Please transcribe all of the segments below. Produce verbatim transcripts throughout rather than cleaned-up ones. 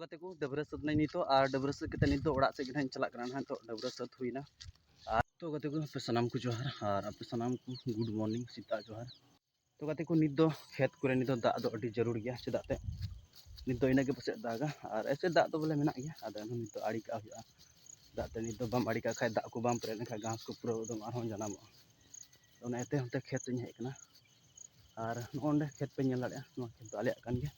ᱜᱟᱛᱮ ᱠᱚ, ᱰᱟᱹᱵᱽᱨᱟᱹ ᱥᱟᱹᱛ ᱱᱟᱹᱧ ᱱᱤᱛᱚᱜ, ᱟᱨ ᱰᱟᱹᱵᱽᱨᱟᱹ ᱥᱟᱹᱛ ᱠᱟᱛᱮ ᱱᱤᱛᱚᱜ ᱚᱲᱟᱜ ᱥᱮᱫ ᱜᱮ ᱱᱟᱦᱟᱜ ᱤᱧ ᱪᱟᱞᱟᱜ ᱠᱟᱱᱟ ᱱᱟᱦᱟᱜ᱾ ᱱᱤᱛᱚᱜ ᱰᱟᱹᱵᱽᱨᱟᱹ ᱥᱟᱹᱛ ᱦᱩᱭᱱᱟ᱾ ᱟᱨ ᱛᱚ ᱜᱟᱛᱮ ᱠᱚ, ᱟᱯᱮ ᱥᱟᱱᱟᱢ ᱠᱚ ᱡᱚᱦᱟᱨ, ᱟᱨ ᱟᱯᱮ ᱥᱟᱱᱟᱢ ᱠᱚ good morning, ᱥᱮᱛᱟᱜ ᱡᱚᱦᱟᱨ᱾ ᱛᱚ ᱜᱟᱛᱮ ᱠᱚ, ᱱᱤᱛ ᱫᱚ ᱠᱷᱮᱛ ᱠᱚᱨᱮ ᱱᱤᱛ ᱫᱚ ᱫᱟᱜ ᱫᱚ ᱟᱹᱰᱤ ᱡᱟᱹᱨᱩᱲ ᱜᱮᱭᱟ, ᱪᱮᱫᱟᱜ ᱛᱮ ᱱᱤᱛ ᱫᱚ ᱤᱱᱟᱹᱜ ᱜᱮ ᱯᱟᱥᱮᱡ ᱫᱟᱜᱟ, ᱟᱨ ᱮᱥᱮ ᱫᱟᱜ ᱫᱚ ᱵᱚᱞᱮ ᱢᱮᱱᱟᱜ ᱜᱮᱭᱟ, ᱟᱫᱚ ᱮᱱᱦᱚᱸ ᱱᱤᱛ ᱫᱚ ᱟᱲᱮ ᱠᱟᱜ ᱦᱩᱭᱩᱜᱼᱟ᱾ ᱫᱟᱜ ᱛᱮ ᱱᱤᱛ ᱫᱚ ᱵᱟᱢ ᱟᱲᱮ ᱠᱟᱜ ᱠᱷᱟᱡ ᱫᱟᱜ ᱠᱚ ᱵᱟᱢ ᱯᱮᱨᱮᱡ ᱞᱮᱱᱠᱷᱟᱱ ᱜᱷᱟᱥ ᱠᱚ ᱯᱩᱨᱟᱹ ᱮᱠᱫᱚᱢ ᱟᱨᱦᱚᱸ ᱡᱟᱱᱟᱢᱚᱜᱼᱟ᱾ ᱚᱱᱟ ᱤᱭᱟᱹᱛᱮ ᱚᱱᱛᱮ ᱠᱷᱮᱛ ᱥᱮᱫ ᱤᱧ ᱦᱮᱡ ᱟᱠᱟᱱᱟ᱾ ᱟᱨ ᱱᱚᱜᱼᱚ ᱱᱚᱸᱰᱮ ᱠᱷᱮᱛ ᱯᱮ ᱧᱮᱞ ᱫᱟᱲᱮᱭᱟᱜᱼᱟ, ᱱᱚᱣᱟ ᱠᱷᱮᱛ ᱫᱚ ᱟᱞᱮᱭᱟᱜ ᱠᱟᱱ ᱜᱮᱭᱟ᱾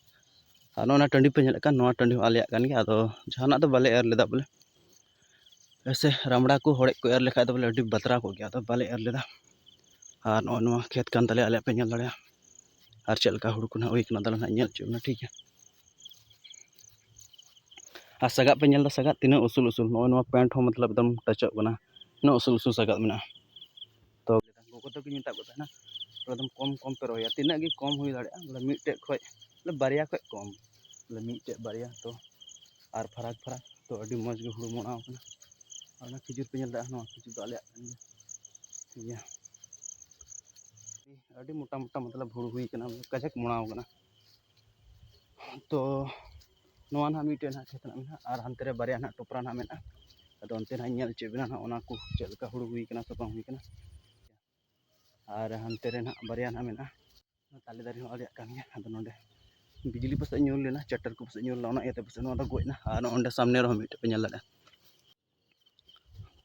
ᱟᱨ ᱱᱚᱜᱼᱚ ᱱᱟ ᱴᱟᱺᱰᱤ ᱯᱮ ᱧᱮᱞᱮᱫ ᱠᱟᱱ, ᱱᱚᱣᱟ ᱴᱟᱺᱰᱤ ᱦᱚᱸ ᱟᱞᱮᱭᱟᱜ ᱠᱟᱱ ᱜᱮᱭᱟ᱾ ᱟᱫᱚ ᱡᱟᱦᱟᱱᱟᱜ ᱫᱚ ᱵᱟᱞᱮ ᱮᱨ ᱞᱮᱫᱟ ᱵᱚᱞᱮ, ᱮᱥᱮ ᱨᱟᱢᱲᱟ ᱠᱚ ᱦᱚᱲᱮᱡ ᱠᱚ ᱮᱨ ᱞᱮᱠᱷᱟᱡ ᱫᱚ ᱵᱚᱞᱮ ᱟᱹᱰᱤ ᱵᱟᱛᱨᱟᱣ ᱠᱚᱜ ᱜᱮᱭᱟ, ᱟᱫᱚ ᱵᱟᱞᱮ ᱮᱨ ᱞᱮᱫᱟ᱾ ᱟᱨ ᱱᱚᱜᱼᱚ ᱱᱚᱣᱟ ᱠᱷᱮᱛ ᱠᱟᱱ ᱛᱟᱞᱮᱭᱟ ᱟᱞᱮᱭᱟᱜ, ᱯᱮ ᱧᱮᱞ ᱫᱟᱲᱮᱭᱟᱜᱼᱟ᱾ ᱟᱨ ᱪᱮᱫ ᱞᱮᱠᱟ ᱦᱩᱲᱩ ᱠᱚ ᱱᱟᱦᱟᱜ ᱦᱩᱭ ᱠᱟᱱᱟ, ᱟᱫᱚ ᱱᱟᱦᱟᱜ ᱧᱮᱞ ᱦᱚᱪᱚ ᱵᱚᱱᱟ, ᱴᱷᱤᱠ ᱜᱮᱭᱟ᱾ ᱟᱨ ᱥᱟᱜᱟᱫ ᱯᱮ ᱧᱮᱞ ᱮᱫᱟ, ᱥᱟᱜᱟᱫ ᱛᱤᱱᱟᱹᱜ ᱩᱥᱩᱞ ᱩᱥᱩᱞ, ᱱᱚᱜᱼᱚᱭ ᱱᱚᱣᱟ ᱯᱮᱱᱴ ᱦᱚᱸ ᱢᱚᱛᱞᱚᱵ ᱮᱠᱫᱚᱢ ᱴᱟᱪᱚᱜ ᱠᱟᱱᱟ, ᱩᱱᱟᱹᱜ ᱩᱥᱩᱞ ᱩᱥᱩᱞ ᱥᱟᱜᱟᱫ ᱢᱮᱱᱟᱜᱼᱟ᱾ ᱛᱚ ᱜᱚᱜᱚ ᱛᱟᱠᱚᱧ ᱢᱮᱛᱟᱜ ᱠᱚ ᱛᱟᱦᱮᱱᱟ, ᱮᱠᱫᱚᱢ ᱠᱚᱢ ᱠᱚᱢ ᱯᱮ ᱨᱚᱦᱚᱭᱟ, ᱛᱤᱱᱟᱹᱜ ᱜᱮ ᱠᱚᱢ ᱦᱩᱭ ᱫᱟᱲᱮᱭᱟᱜᱼᱟ, ᱵᱚᱞᱮ ᱢᱤᱫᱴᱮᱡ ᱠᱷᱚᱡ, ᱵᱚᱞᱮ ᱵᱟᱨᱭᱟ ᱠᱷᱚᱡ ᱠᱚᱢ, ᱵᱚᱞᱮ ᱢᱤᱫᱴᱮᱡ ᱵᱟᱨᱭᱟ᱾ ᱛᱚ ᱟᱨ ᱯᱷᱟᱨᱟᱠ ᱯᱷᱟᱨᱟᱠ ᱛᱚ ᱟᱹᱰᱤ ᱢᱚᱡᱽ ᱜᱮ ᱦᱩᱲᱩ ᱢᱚᱲᱟᱣ ᱠᱟᱱᱟ᱾ ᱟᱨ ᱚᱱᱟ ᱠᱷᱤᱡᱩᱨ ᱯᱮ ᱧᱮᱞ ᱫᱟ, ᱱᱚᱣᱟ ᱠᱷᱤᱡᱩᱨ ᱫᱚ ᱟᱞᱮᱭᱟᱜ ᱠᱟᱱ ᱜᱮᱭᱟ, ᱴᱷᱤᱠ ᱜᱮᱭᱟ᱾ ᱟᱹᱰᱤ ᱢᱚᱴᱟ ᱢᱚᱴᱟ ᱢᱚᱛᱞᱚᱵ ᱦᱩᱲᱩ ᱦᱩᱭ ᱠᱟᱱᱟ, ᱠᱟᱡᱟᱠ ᱢᱚᱲᱟᱣ ᱠᱟᱱᱟ᱾ ᱛᱚ ᱱᱚᱣᱟ ᱱᱟᱦᱟᱜ ᱢᱤᱫᱴᱮᱱ ᱱᱟᱦᱟᱜ ᱠᱷᱮᱛ ᱱᱟᱦᱟᱜ ᱢᱮᱱᱟᱜᱼᱟ, ᱟᱨ ᱦᱟᱱᱛᱮ ᱨᱮ ᱵᱟᱨᱭᱟ ᱱᱟᱦᱟᱜ ᱴᱚᱯᱨᱟ ᱱᱟᱦᱟᱜ ᱢᱮᱱᱟᱜᱼᱟ᱾ ᱟᱫᱚ ᱚᱱᱛᱮ ᱱᱟᱦᱟᱜ ᱤᱧ ᱧᱮᱞ ᱦᱚᱪᱚᱭᱮᱫ ᱵᱮᱱᱟ ᱱᱟᱦᱟᱜ ᱚᱱᱟ ᱠᱚ ᱪᱮᱫ ᱞᱮᱠᱟ ᱦᱩᱲᱩ ᱦᱩᱭ ᱠᱟᱱᱟ ᱥᱮ ᱵᱟᱝ ᱦᱩᱭ ᱠᱟᱱᱟ᱾ ᱟᱨ ᱦᱟᱱᱛᱮ ᱨᱮ ᱱᱟᱦᱟᱜ ᱵᱟᱨᱭᱟ ᱱᱟᱦᱟᱜ ᱢᱮᱱᱟᱜᱼᱟ᱾ ᱚᱱᱟ ᱛᱟᱞᱮ ᱫᱟᱨᱮ ᱦᱚᱸ ᱟᱞᱮᱭᱟᱜ ᱠᱟᱱ ᱜᱮᱭᱟ᱾ ᱟᱫᱚ ᱱᱚᱰᱮ ᱵᱤᱡᱽᱞᱤ ᱯᱟᱥᱮᱡ ᱧᱩᱨ ᱞᱮᱱᱟ, ᱪᱟᱴᱟᱨ ᱠᱚ ᱯᱟᱥᱮᱡ ᱧᱩᱨ ᱞᱮᱱᱟ, ᱚᱱᱟ ᱤᱭᱟᱹᱛᱮ ᱯᱟᱥᱮᱡ ᱱᱚᱣᱟ ᱫᱚ ᱜᱚᱡ ᱮᱱᱟ᱾ ᱟᱨ ᱱᱚᱜᱼᱚ ᱱᱚᱰᱮ ᱥᱟᱢᱱᱮ ᱨᱮᱦᱚᱸ ᱢᱤᱫᱴᱮᱡ ᱯᱮ ᱧᱮᱞ ᱫᱟᱲᱮᱭᱟᱜᱼᱟ᱾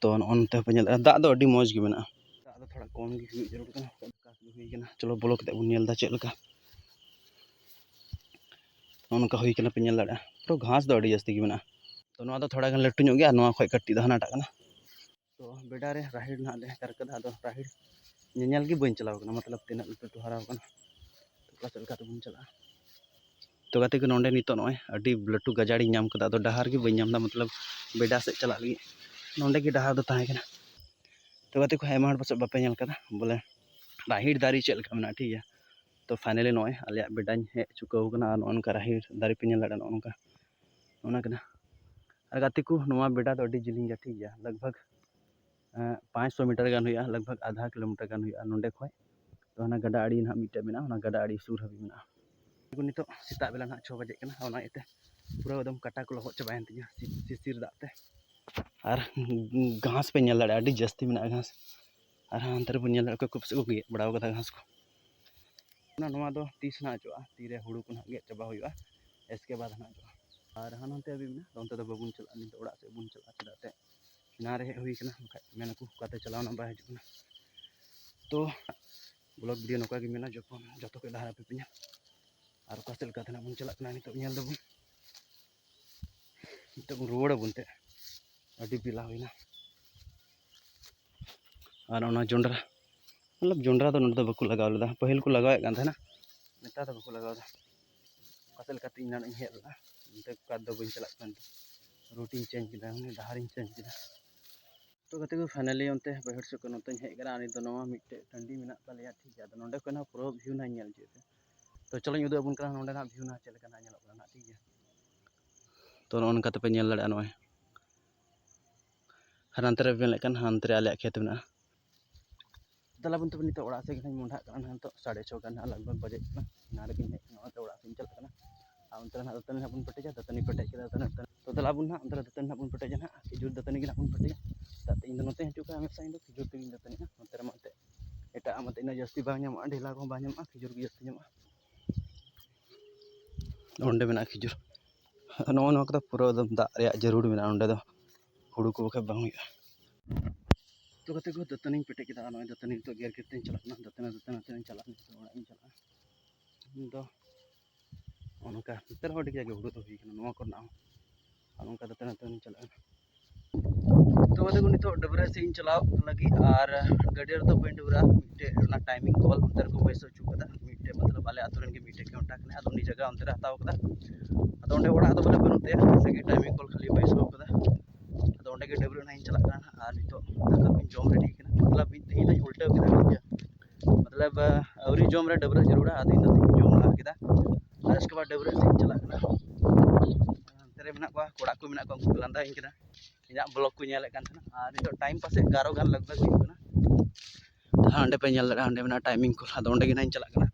ᱛᱚ ᱱᱚᱜᱼᱚ ᱱᱚᱛᱮ ᱦᱚᱸᱯᱮ ᱧᱮᱞ ᱫᱟᱲᱮᱭᱟᱜᱼᱟ, ᱫᱟᱜ ᱫᱚ ᱟᱹᱰᱤ ᱢᱚᱡᱽ ᱜᱮ ᱢᱮᱱᱟᱜᱼᱟ᱾ ᱫᱟᱜ ᱫᱚ ᱛᱷᱚᱲᱟ ᱠᱚᱢ ᱜᱮ ᱦᱩᱭᱩᱜ ᱡᱟᱹᱨᱩᱲ ᱠᱟᱱᱟ᱾ ᱪᱚᱞᱚ ᱵᱚᱞᱚ ᱠᱟᱛᱮ ᱵᱚᱱ ᱧᱮᱞ ᱮᱫᱟ ᱪᱮᱫ ᱞᱮᱠᱟ᱾ ᱱᱚᱜᱼᱚ ᱱᱚᱝᱠᱟ ᱦᱩᱭ ᱠᱟᱱᱟ, ᱯᱮ ᱧᱮᱞ ᱫᱟᱲᱮᱭᱟᱜᱼᱟ, ᱯᱩᱨᱟᱹ ᱜᱷᱟᱥ ᱫᱚ ᱟᱹᱰᱤ ᱡᱟᱹᱥᱛᱤ ᱜᱮ ᱢᱮᱱᱟᱜᱼᱟ᱾ ᱛᱚ ᱱᱚᱣᱟ ᱫᱚ ᱛᱷᱚᱲᱟ ᱜᱟᱱ ᱞᱟᱹᱴᱩ ᱧᱚᱜ ᱜᱮᱭᱟ, ᱟᱨ ᱱᱚᱣᱟ ᱠᱷᱚᱡ ᱠᱟᱹᱴᱤᱡ ᱫᱚ ᱦᱟᱱᱟᱴᱟᱜ ᱠᱟᱱᱟ᱾ ᱛᱚ ᱵᱮᱰᱟ ᱨᱮ ᱨᱟᱦᱮᱲ ᱱᱟᱦᱟᱜ ᱞᱮ ᱮᱨ ᱠᱟᱫᱟ, ᱟᱫᱚ ᱨᱟᱦᱮᱲ ᱧᱮᱧᱮᱞ ᱜᱮ ᱵᱟᱹᱧ ᱪᱟᱞᱟᱣ ᱠᱟᱱᱟ, ᱢᱚᱛᱞᱚᱵ ᱛᱤᱱᱟᱹᱜ ᱞᱟᱹᱴᱩ ᱞᱟᱹᱴᱩ ᱦᱟᱨᱟᱣ ᱠᱟᱱᱟ, ᱛᱚ ᱚᱠᱟ ᱥᱮᱫ ᱞᱮᱠᱟ ᱛᱮᱵᱚᱱ ᱪᱟᱞᱟᱜᱼᱟ᱾ ᱛᱚ ᱜᱟᱛᱮ ᱠᱚ, ᱱᱚᱰᱮ ᱱᱤᱛᱚᱜ ᱱᱚᱜᱼᱚᱭ ᱟᱹᱰᱤ ᱞᱟᱹᱴᱩ ᱜᱟᱡᱟᱲᱤᱧ ᱧᱟᱢ ᱠᱟᱫᱟ, ᱟᱫᱚ ᱰᱟᱦᱟᱨ ᱜᱮ ᱵᱟᱹᱧ ᱧᱟᱢ ᱮᱫᱟ, ᱢᱚᱛᱞᱚᱵ ᱵᱮᱰᱟ ᱥᱮᱫ ᱪᱟᱞᱟᱜ ᱞᱟᱹᱜᱤᱫ ᱱᱚᱰᱮ ᱜᱮ ᱰᱟᱦᱟᱨ ᱫᱚ ᱛᱟᱦᱮᱸ ᱠᱟᱱᱟ᱾ ᱛᱚ ᱜᱟᱛᱮ ᱠᱚ, ᱟᱭᱢᱟ ᱦᱚᱲ ᱯᱟᱥᱮᱡ ᱵᱟᱯᱮ ᱧᱮᱞ ᱠᱟᱫᱟ ᱵᱚᱞᱮ ᱨᱟᱦᱮᱲ ᱫᱟᱨᱮ ᱪᱮᱫ ᱞᱮᱠᱟ ᱢᱮᱱᱟᱜᱼᱟ, ᱴᱷᱤᱠ ᱜᱮᱭᱟ᱾ ᱛᱚ finally ᱱᱚᱜᱼᱚᱭ ᱟᱞᱮᱭᱟᱜ ᱵᱮᱰᱟᱧ ᱦᱮᱡ ᱪᱩᱠᱟᱹᱣ ᱠᱟᱱᱟ, ᱟᱨ ᱱᱚᱜᱼᱚ ᱱᱚᱝᱠᱟ ᱨᱟᱦᱮᱲ ᱫᱟᱨᱮ ᱯᱮ ᱧᱮᱞ ᱫᱟᱲᱮᱭᱟᱜᱼᱟ, ᱱᱚᱜᱼᱚ ᱱᱚᱝᱠᱟ, ᱱᱚᱜᱼᱚ ᱱᱚᱝᱠᱟ ᱠᱟᱱᱟ᱾ ᱟᱨ ᱜᱟᱛᱮ ᱠᱚ, ᱱᱚᱣᱟ ᱵᱮᱰᱟ ᱫᱚ ᱟᱹᱰᱤ ᱡᱤᱞᱤᱧ ᱜᱮᱭᱟ, ᱴᱷᱤᱠ ᱜᱮᱭᱟ, ᱞᱟᱜᱽ ᱵᱷᱟᱜᱽ ᱯᱟᱸᱪᱥᱚ ᱢᱤᱴᱟᱨ ᱜᱟᱱ ᱦᱩᱭᱩᱜᱼᱟ, ᱞᱟᱜᱽ ᱵᱷᱟᱜᱽ ᱟᱫᱷᱟ ᱠᱤᱞᱳᱢᱤᱴᱟᱨ ᱜᱟᱱ ᱦᱩᱭᱩᱜᱼᱟ ᱱᱚᱸᱰᱮ ᱠᱷᱚᱡ᱾ ᱛᱚ ᱚᱱᱟ ᱜᱟᱰᱟ ᱟᱲᱮ ᱱᱟᱦᱟᱜ ᱢᱤᱫᱴᱮᱡ ᱢᱮᱱᱟᱜᱼᱟ, ᱚᱱᱟ ᱜᱟᱰᱟ ᱟᱲᱮ ᱥᱩᱨ ᱦᱟᱹᱵᱤᱡ ᱢᱮᱱᱟᱜᱼᱟ᱾ ᱱᱤᱛᱚᱜ ᱥᱮᱛᱟᱜ ᱵᱮᱞᱟ ᱱᱟᱦᱟᱜ ᱪᱷᱚ ᱵᱟᱡᱮᱜ ᱠᱟᱱᱟ, ᱚᱱᱟ ᱤᱭᱟᱹᱛᱮ ᱯᱩᱨᱟᱹ ᱮᱠᱫᱚᱢ ᱠᱟᱴᱟ ᱠᱚ ᱞᱚᱦᱚᱫ ᱪᱟᱵᱟᱭᱮᱱ ᱛᱤᱧᱟᱹ ᱥᱤ-, ᱥᱤᱥᱤᱨ ᱫᱟᱜ ᱛᱮ᱾ ᱟᱨ ᱜᱷᱟᱥ ᱯᱮ ᱧᱮᱞ ᱫᱟᱲᱮᱭᱟᱜᱼᱟ, ᱟᱹᱰᱤ ᱡᱟᱹᱥᱛᱤ ᱢᱮᱱᱟᱜᱼᱟ ᱜᱷᱟᱥ᱾ ᱟᱨ ᱦᱟᱱᱛᱮ ᱨᱮᱵᱚᱱ ᱧᱮᱞ ᱫᱟᱲᱮᱭᱟᱜᱼᱟ, ᱚᱠᱚᱭ ᱠᱚ ᱯᱟᱥᱮᱡ ᱠᱚ ᱜᱮᱫ ᱵᱟᱲᱟ ᱠᱟᱫᱟ ᱜᱷᱟᱥ ᱠᱚ᱾ ᱚᱱᱟ, ᱱᱚᱣᱟ ᱫᱚ ᱛᱤᱥ ᱱᱟᱜ ᱚᱪᱚᱜᱼᱟ, ᱛᱤᱨᱮ ᱦᱩᱲᱩ ᱠᱚ ᱱᱟᱜ ᱜᱮᱫ ᱪᱟᱵᱟ ᱦᱩᱭᱩᱜᱼᱟ, ᱮᱥᱠᱮ ᱵᱟᱫ ᱱᱟᱜ ᱚᱪᱚᱜᱼᱟ᱾ ᱟᱨ ᱦᱟᱱᱟ ᱦᱟᱱᱛᱮ ᱦᱟᱹᱵᱤᱡ ᱢᱮᱱᱟᱜᱼᱟ, ᱟᱫᱚ ᱚᱱᱛᱮ ᱫᱚ ᱵᱟᱵᱚᱱ ᱪᱟᱞᱟᱜᱼᱟ, ᱱᱤᱛᱚᱜ ᱚᱲᱟᱜ ᱥᱮᱫ ᱵᱚᱱ ᱪᱟᱞᱟᱜᱼᱟ᱾ ᱪᱮᱫᱟᱜ ᱛᱮ ᱮᱱᱟᱱ ᱨᱮ ᱦᱮᱡ ᱦᱩᱭ ᱠᱟᱱᱟ, ᱵᱟᱠᱷᱟᱡ ᱢᱮᱱᱟᱠᱚ ᱚᱠᱟᱛᱮ ᱪᱟᱞᱟᱣ ᱱᱟᱜ ᱵᱟᱭ ᱦᱤᱡᱩᱜ ᱠᱟᱱᱟ᱾ ᱛᱚ vlog video ᱱᱚᱝᱠᱟ ᱜᱮ ᱢᱮᱱᱟᱜᱼᱟ, ᱡᱚᱠᱷᱚᱱ ᱡᱚᱛᱚ ᱠᱷᱚᱡ ᱞᱟᱦᱟ ᱨᱮ ᱟᱯᱮ ᱯᱮ ᱧᱮᱞ᱾ ᱟᱨ ᱚᱠᱟ ᱥᱮᱫ ᱞᱮᱠᱟ ᱛᱮ ᱱᱟᱜ ᱵᱚᱱ ᱪᱟᱞᱟᱜ ᱠᱟᱱᱟ, ᱱᱤᱛᱚᱜ ᱧᱮᱞ ᱫᱟᱵᱚᱱ᱾ ᱱᱤᱛᱚᱜ ᱵᱚᱱ ᱨᱩᱣᱟᱹᱲ ᱟᱵᱚᱱ ᱛᱮ, ᱟᱹᱰᱤ ᱵᱮᱞᱟ ᱦᱩᱭᱱᱟ᱾ ᱟᱨ ᱚᱱᱟ ᱡᱚᱱᱰᱨᱟ, ᱢᱚᱛᱞᱚᱵ ᱡᱚᱱᱰᱨᱟ ᱫᱚ ᱱᱚᱰᱮ ᱫᱚ ᱵᱟᱠᱚ ᱞᱟᱜᱟᱣ ᱞᱮᱫᱟ, ᱯᱟᱹᱦᱤᱞ ᱠᱚ ᱞᱟᱜᱟᱣᱮᱫ ᱠᱟᱱ ᱛᱟᱦᱮᱱᱟ, ᱱᱮᱛᱟᱨ ᱫᱚ ᱵᱟᱠᱚ ᱞᱟᱜᱟᱣ ᱮᱫᱟ᱾ ᱚᱠᱟ ᱥᱮᱫ ᱞᱮᱠᱟᱛᱮ ᱤᱧ ᱮᱱᱟᱱ ᱤᱧ ᱦᱮᱡ ᱞᱮᱱᱟ, ᱚᱱᱛᱮ ᱠᱟᱨ ᱫᱚ ᱵᱟᱹᱧ ᱪᱟᱞᱟᱜ ᱠᱟᱱᱟ, route ᱤᱧ change ᱠᱮᱫᱟ, ᱢᱟᱱᱮ ᱰᱟᱦᱟᱨᱤᱧ change ᱠᱮᱫᱟ᱾ ᱛᱚ ᱜᱟᱛᱮ ᱠᱚ, finally ᱚᱱᱛᱮ ᱵᱟᱹᱭᱦᱟᱹᱲ ᱥᱮᱫ ᱠᱷᱚᱱ ᱱᱚᱛᱮᱧ ᱦᱮᱡ ᱠᱟᱱᱟ᱾ ᱟᱨ ᱱᱤᱛ ᱫᱚ ᱱᱚᱣᱟ ᱢᱤᱫᱴᱮᱡ ᱴᱟᱺᱰᱤ ᱢᱮᱱᱟᱜ ᱛᱟᱞᱮᱭᱟ, ᱴᱷᱤᱠ ᱜᱮᱭᱟ᱾ ᱟᱫᱚ ᱱᱚᱸᱰᱮ ᱠᱷᱚᱱ ᱦᱚᱸ ᱯᱩᱨᱟᱹ view ᱱᱟᱜ ᱤᱧ ᱧᱮᱞ ᱦᱚᱪᱚᱭᱮᱫ ᱯᱮ᱾ ᱛᱚ ᱪᱚᱞᱚᱧ ᱩᱫᱩᱜ ᱟᱵᱚᱱ ᱠᱟᱱᱟ ᱱᱚᱸᱰᱮᱱᱟᱜ view ᱱᱟᱜ ᱪᱮᱫ ᱞᱮᱠᱟ ᱱᱟᱜ ᱧᱮᱞᱚᱜ ᱠᱟᱱᱟ ᱱᱟᱜ, ᱴᱷᱤᱠ ᱜᱮᱭᱟ᱾ ᱛᱚ ᱱᱚᱜᱼᱚ ᱱᱚᱝᱠᱟ ᱛᱮᱯᱮ ᱧᱮᱞ ᱫᱟᱲᱮᱭᱟᱜᱼᱟ ᱱᱚᱜᱼᱚᱭ᱾ ᱟᱨ ᱦᱟᱱᱛᱮ ᱨᱮ ᱵᱮᱱ ᱧᱮᱞᱮᱫ ᱠᱟᱱ, ᱦᱟᱱᱛᱮ ᱨᱮ ᱟᱞᱮᱭᱟᱜ ᱠᱷᱮᱛ ᱢᱮᱱᱟᱜᱼᱟ᱾ ᱫᱮᱞᱟ ᱵᱚᱱ ᱛᱚᱵᱮ ᱱᱤᱛᱚᱜ ᱚᱲᱟᱜ ᱥᱮᱫ ᱜᱮ ᱱᱟᱜ ᱢᱚᱸᱰᱷᱟᱜ ᱠᱟᱱᱟ᱾ ᱱᱤᱛᱚᱜ ᱥᱟᱲᱮ ᱪᱷᱚ ᱜᱟᱱ ᱱᱟᱜ ᱞᱟᱜᱽ ᱵᱷᱟᱜᱽ ᱵᱟᱡᱮᱜ ᱠᱟᱱᱟ᱾ ᱚᱱᱟ ᱨᱮᱜᱮᱧ ᱦᱮᱡ ᱠᱟᱱᱟ, ᱚᱱᱟᱛᱮ ᱚᱲᱟᱜ ᱥᱮᱫ ᱤᱧ ᱪᱟᱞᱟᱜ ᱠᱟᱱᱟ᱾ ᱟᱨ ᱚᱱᱛᱮ ᱨᱮ ᱱᱟᱜ ᱫᱟᱹᱛᱟᱹᱱᱤ ᱱᱟᱜ ᱵᱚᱱ ᱯᱮᱴᱮᱡᱟ, ᱫᱟᱹᱛᱟᱹᱱᱤ ᱯᱮᱴᱮᱡ ᱠᱮᱫᱟ, ᱫᱟᱹᱛᱟᱹᱱᱤ, ᱫᱟᱹᱛᱟᱹᱱᱤ᱾ ᱛᱚ ᱫᱮᱞᱟ ᱵᱚᱱ ᱱᱟᱜ ᱚᱱᱛᱮ ᱨᱮ ᱫᱟᱹᱛᱟᱹᱱᱤ ᱱᱟᱜ ᱵᱚᱱ ᱯᱮᱴᱮᱡᱟ ᱱᱟᱜ, ᱠᱷᱤᱡᱩᱨ ᱫᱟᱹᱛᱟᱹᱱᱤ ᱜᱮ ᱱᱟᱜ ᱵᱚᱱ ᱯᱮᱴᱮᱡᱟ᱾ ᱪᱮᱫᱟᱜ ᱛᱮ ᱤᱧ ᱫᱚ ᱱᱚᱛᱮᱧ ᱦᱤᱡᱩᱜ ᱠᱟᱱᱟ ᱦᱟᱢᱮᱥᱟ, ᱤᱧ ᱫᱚ ᱠᱷᱤᱡᱩᱨ ᱛᱮᱜᱮᱧ ᱫᱟᱹᱛᱟᱹᱱᱤᱜᱼᱟ᱾ ᱱᱚᱛᱮ ᱨᱮᱢᱟ ᱮᱱᱛᱮᱫ ᱮᱴᱟᱜ ᱟᱜ ᱢᱟ ᱤᱱᱟᱹᱜ ᱡᱟᱹᱥᱛᱤ ᱵᱟᱝ ᱧᱟᱢᱚᱜᱼᱟ, ᱰᱷᱮᱞᱟ ᱠᱚᱦᱚᱸ ᱵᱟᱝ ᱧᱟᱢᱚᱜᱼᱟ, ᱠᱷᱤᱡᱩᱨ ᱜᱮ ᱡᱟᱹᱥᱛᱤ ᱧᱟᱢᱚᱜᱼᱟ᱾ ᱚᱸᱰᱮ ᱢᱮᱱᱟᱜᱼᱟ ᱠᱷᱤᱡᱩᱨ, ᱱᱚᱜᱼᱚ ᱱᱚᱣᱟ ᱠᱚᱫᱚ ᱯᱩᱨᱟᱹ ᱮᱠᱫᱚᱢ ᱫᱟᱜ ᱨᱮᱭᱟᱜ ᱡᱟᱹᱨᱩᱲ ᱢᱮᱱᱟᱜᱼᱟ ᱱᱚᱸᱰᱮ ᱫᱚ, ᱦᱩᱲᱩ ᱠᱚ ᱵᱟᱠᱷᱟᱡ ᱵᱟᱝ ᱦᱩᱭᱩᱜᱼᱟ᱾ ᱛᱚ ᱜᱟᱛᱮ ᱠᱚ, ᱫᱟᱹᱛᱟᱹᱱᱤᱧ ᱯᱮᱴᱮᱡ ᱠᱮᱫᱟ᱾ ᱟᱨ ᱱᱚᱜᱼᱚᱭ ᱫᱟᱹᱛᱟᱹᱱᱤ ᱱᱤᱛᱚᱜ ᱜᱮᱨ ᱜᱮᱨ ᱛᱮᱧ ᱪᱟᱞᱟᱜ ᱠᱟᱱᱟ, ᱫᱟᱹᱛᱟᱹᱱᱤ ᱫᱟᱹᱛᱟᱹᱱᱤ ᱫᱟᱹᱛᱟᱹᱱᱤᱧ ᱪᱟᱞᱟᱜᱼᱟ, ᱱᱤᱛᱚᱜ ᱚᱲᱟᱜ ᱤᱧ ᱪᱟᱞᱟᱜᱼᱟ᱾ ᱤᱧ ᱫᱚ ᱱᱚᱜᱼᱚ ᱱᱚᱝᱠᱟ ᱱᱚᱛᱮ ᱨᱮᱦᱚᱸ ᱟᱹᱰᱤ ᱠᱟᱡᱟᱠ ᱜᱮ ᱦᱩᱲᱩ ᱫᱚ ᱦᱩᱭ ᱠᱟᱱᱟ ᱱᱚᱣᱟ ᱠᱚᱨᱮᱱᱟᱜ ᱦᱚᱸ᱾ ᱟᱨ ᱱᱚᱝᱠᱟ ᱫᱟᱹᱛᱟᱹᱱᱤ ᱫᱟᱹᱛᱟᱹᱱᱤᱧ ᱪᱟᱞᱟᱜᱼᱟ᱾ ᱛᱚ ᱜᱟᱛᱮ ᱠᱚ, ᱱᱤᱛᱚᱜ ᱰᱟᱹᱵᱽᱨᱟᱹ ᱥᱮᱫ ᱤᱧ ᱪᱟᱞᱟᱜ ᱞᱟᱹᱜᱤᱫ᱾ ᱟᱨ ᱜᱟᱹᱰᱭᱟᱹ ᱨᱮᱫᱚ ᱵᱟᱹᱧ ᱰᱟᱹᱵᱽᱨᱟᱹᱜᱼᱟ, ᱢᱤᱫᱴᱮᱡ ᱚᱱᱟ timing call ᱚᱱᱛᱮ ᱨᱮᱠᱚ ᱵᱟᱹᱭᱥᱟᱹᱣ ᱦᱚᱪᱚ ᱠᱟᱫᱟ᱾ ᱢᱤᱫᱴᱮᱡ ᱢᱚᱛᱞᱚᱵ ᱟᱞᱮ ᱟᱹᱛᱩ ᱨᱮᱱ ᱜᱮ ᱢᱤᱫᱴᱮᱡ contact ᱢᱮᱱᱟᱭᱟ, ᱟᱫᱚ ᱩᱱᱤ ᱡᱟᱭᱜᱟ ᱚᱱᱛᱮ ᱨᱮ ᱦᱟᱛᱟᱣ ᱠᱟᱫᱟ᱾ ᱟᱫᱚ ᱚᱸᱰᱮ ᱚᱲᱟᱜ ᱫᱚ ᱵᱚᱞᱮ ᱵᱟᱹᱱᱩᱜ ᱛᱟᱭᱟ, ᱥᱮ timing call ᱠᱷᱟᱹᱞᱤ ᱵᱟᱹᱭᱥᱟᱹᱣ ᱠᱟᱫᱟ᱾ ᱟᱫᱚ ᱚᱸᱰᱮ ᱜᱮ ᱰᱟᱹᱵᱽᱨᱟᱹᱜ ᱱᱟᱜ ᱤᱧ ᱪᱟᱞᱟᱜ ᱠᱟᱱᱟ ᱱᱟᱜ᱾ ᱟᱨ ᱱᱤᱛᱚᱜ ᱫᱟᱠᱟ ᱠᱚᱧ ᱡᱚᱢ ready ᱠᱟᱱᱟ, ᱢᱚᱛᱞᱚᱵ ᱢᱤᱫ ᱛᱮᱦᱤᱧ ᱫᱚᱧ ᱩᱞᱴᱟᱹᱣ ᱠᱮᱫᱟ, ᱴᱷᱤᱠ ᱜᱮᱭᱟ᱾ ᱢᱚᱛᱞᱚᱵ ᱟᱹᱣᱨᱤ ᱡᱚᱢ ᱨᱮ ᱰᱟᱹᱵᱽᱨᱟᱹᱜ ᱡᱟᱹᱨᱩᱲᱟ, ᱟᱫᱚ ᱤᱧ ᱫᱚ ᱛᱮᱦᱤᱧ ᱡᱚᱢ ᱞᱟᱦᱟ ᱠᱮᱫᱟ᱾ ᱟᱨ ᱩᱥᱠᱮ ᱵᱟᱫ ᱰᱟᱹᱵᱽᱨᱟᱹᱜ ᱥᱮᱫ ᱤᱧ ᱪᱟᱞᱟᱜ ᱠᱟᱱᱟ᱾ ᱦᱟᱱᱛᱮ ᱨᱮ ᱢᱮᱱᱟᱜ ᱠᱚᱣᱟ, ᱠᱚᱲᱟ ᱠᱚ ᱢᱮᱱᱟᱜ ᱠᱚᱣᱟ, ᱩᱱᱠᱩ ᱠᱚ ᱞᱟᱸᱫᱟᱭᱤᱧ ᱠᱟᱱᱟ᱾ ᱤᱧᱟᱹᱜ vlog ᱠᱚ ᱧᱮᱞᱮᱫ ᱠᱟᱱ ᱛᱟᱦᱮᱱᱟ᱾ ᱟᱨ ᱱᱤᱛᱚᱜ time ᱯᱟᱥᱮᱡ ᱮᱜᱟᱨᱚ ᱜᱟᱱ ᱞᱟᱜᱽ ᱵᱷᱟᱜᱽ ᱦᱩᱭᱩᱜ ᱠᱟᱱᱟ᱾ ᱦᱟᱸ, ᱚᱸᱰᱮ ᱯᱮ ᱧᱮᱞ ᱫᱟᱲᱮᱭᱟᱜᱼᱟ, ᱚᱸᱰᱮ ᱢᱮᱱᱟᱜᱼᱟ timing call, ᱟᱫᱚ ᱚᱸᱰᱮ ᱜᱮ ᱱᱟᱜ ᱤᱧ ᱪᱟᱞᱟᱜ ᱠᱟᱱᱟ᱾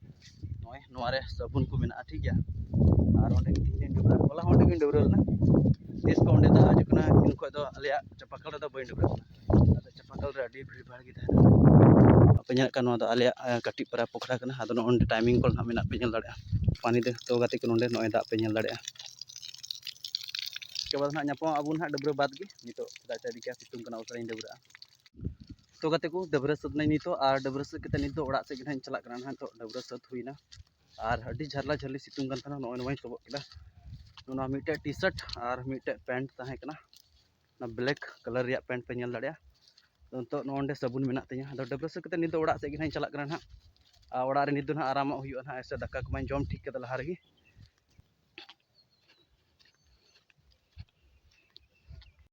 ᱱᱚᱜᱼᱚᱭ ᱱᱚᱣᱟ ᱨᱮ ᱥᱟᱵᱚᱱ ᱠᱚ ᱢᱮᱱᱟᱜᱼᱟ, ᱴᱷᱤᱠ ᱜᱮᱭᱟ᱾ ᱟᱨ ᱚᱸᱰᱮ ᱜᱮ ᱛᱤᱦᱤᱧ ᱞᱤᱧ ᱰᱟᱹᱵᱽᱨᱟᱹᱜᱼᱟ᱾ ᱦᱚᱞᱟ ᱦᱚᱸ ᱚᱸᱰᱮ ᱜᱤᱧ ᱰᱟᱹᱵᱽᱨᱟᱹ ᱞᱮᱱᱟ᱾ ᱛᱤᱥ ᱠᱚ ᱚᱸᱰᱮ ᱫᱟᱜ ᱦᱤᱡᱩᱜ ᱠᱟᱱᱟ, ᱩᱱ ᱠᱷᱚᱱ ᱫᱚ ᱟᱞᱮᱭᱟᱜ ᱪᱟᱯᱟᱠᱚᱞ ᱨᱮᱫᱚ ᱵᱟᱹᱧ ᱰᱟᱹᱵᱽᱨᱟᱹᱜ ᱠᱟᱱᱟ᱾ ᱟᱫᱚ ᱪᱟᱯᱟᱠᱚᱞ ᱨᱮ ᱟᱹᱰᱤ ᱵᱷᱤᱲ ᱵᱷᱟᱲ ᱜᱮ ᱛᱟᱦᱮᱱᱟ᱾ ᱟᱯᱮ ᱧᱮᱞᱮᱫ ᱠᱟᱱ ᱱᱚᱣᱟ ᱫᱚ ᱟᱞᱮᱭᱟᱜ ᱠᱟᱹᱴᱤᱡ ᱯᱟᱨᱟ ᱯᱚᱠᱷᱨᱟ ᱠᱟᱱᱟ᱾ ᱟᱫᱚ ᱱᱚᱜᱼᱚᱭ ᱱᱚᱰᱮ ᱴᱟᱭᱢᱤᱝ ᱠᱚᱞ ᱱᱟᱦᱟᱜ ᱢᱮᱱᱟᱜ ᱯᱮ ᱧᱮᱞ ᱫᱟᱲᱮᱭᱟᱜᱼᱟ᱾ ᱯᱟᱱᱤ ᱫᱮ ᱛᱚ ᱜᱟᱛᱮ ᱠᱚ, ᱱᱚᱰᱮ ᱱᱚᱜᱼᱚᱭ ᱫᱟᱜ ᱯᱮ ᱧᱮᱞ ᱫᱟᱲᱮᱭᱟᱜᱼᱟ᱾ ᱩᱥᱠᱮ ᱵᱟᱫᱽ ᱱᱟᱦᱟᱜ ᱧᱟᱯᱟᱢ ᱟᱵᱚ ᱱᱟᱦᱟᱜ ᱰᱟᱹᱵᱽᱨᱟᱹ ᱵᱟᱫᱽ ᱜᱮ᱾ ᱱᱤᱛᱚᱜ ᱪᱮᱫᱟᱜ ᱥᱮ ᱟᱹᱰᱤ ᱠᱟᱡᱟᱠ ᱥᱤᱛᱩᱝ ᱠᱟᱱᱟ, ᱩᱥᱟᱹᱨᱟᱧ ᱰᱟᱹᱵᱽᱨᱟᱹᱜᱼᱟ᱾ ᱛᱚ ᱜᱟᱛᱮ ᱠᱚ, ᱰᱟᱹᱵᱽᱨᱟᱹ ᱥᱟᱹᱛ ᱱᱟᱹᱧ ᱱᱤᱛᱚᱜ, ᱟᱨ ᱰᱟᱹᱵᱽᱨᱟᱹ ᱥᱟᱹᱛ ᱠᱟᱛᱮ ᱱᱤᱛᱚᱜ ᱚᱲᱟᱜ ᱥᱮᱫ ᱜᱮ ᱱᱟᱦᱟᱜ ᱤᱧ ᱪᱟᱞᱟᱜ ᱠᱟᱱᱟ ᱱᱟᱦᱟᱜ᱾ ᱱᱤᱛᱚᱜ ᱰᱟᱹᱵᱽᱨᱟᱹ ᱥᱟᱹᱛ ᱦᱩᱭᱱᱟ, ᱟᱨ ᱟᱹᱰᱤ ᱡᱷᱟᱨᱞᱟ ᱡᱷᱟᱹᱨᱞᱤ ᱥᱤᱛᱩᱝ ᱠᱟᱱ ᱛᱟᱦᱮᱱᱟ᱾ ᱱᱚᱜᱼᱚᱭ ᱱᱚᱣᱟᱧ ᱥᱚᱵᱚᱜ ᱠᱮᱫᱟ᱾ ᱱᱚᱣᱟ ᱢᱤᱫᱴᱮᱡ ᱴᱤ ᱥᱟᱨᱴ ᱟᱨ ᱢᱤᱫᱴᱮᱡ ᱯᱮᱱᱴ ᱛᱟᱦᱮᱸ ᱠᱟᱱᱟ, ᱚᱱᱟ ᱵᱞᱮᱠ ᱠᱟᱞᱟᱨ ᱨᱮᱭᱟᱜ ᱯᱮᱱᱴ ᱯᱮ ᱧᱮᱞ ᱫᱟᱲᱮᱭᱟᱜᱼᱟ᱾ ᱛᱚ ᱱᱤᱛᱚᱜ ᱱᱚᱜᱼᱚ ᱱᱚᱰᱮ ᱥᱟᱵᱚᱱ ᱢᱮᱱᱟᱜ ᱛᱤᱧᱟ᱾ ᱟᱫᱚ ᱰᱟᱹᱵᱽᱨᱟᱹ ᱥᱟᱹᱛ ᱠᱟᱛᱮ ᱱᱤᱛᱚᱜ ᱚᱲᱟᱜ ᱥᱮᱫ ᱜᱮ ᱱᱟᱦᱟᱜ ᱤᱧ ᱪᱟᱞᱟᱜ ᱠᱟᱱᱟ ᱱᱟᱦᱟᱜ᱾ ᱟᱨ ᱚᱲᱟᱜ ᱨᱮ ᱱᱤᱛ ᱫᱚ ᱱᱟᱦᱟᱜ ᱟᱨᱟᱢᱚᱜ ᱦᱩᱭᱩᱜᱼᱟ ᱱᱟᱦᱟᱜ, ᱥᱮ ᱫᱟᱠᱟ ᱠᱚᱢᱟᱧ ᱡᱚᱢ ᱴᱷᱤᱠ ᱠᱟᱫᱟ ᱞᱟᱦᱟ ᱨᱮᱜᱮ᱾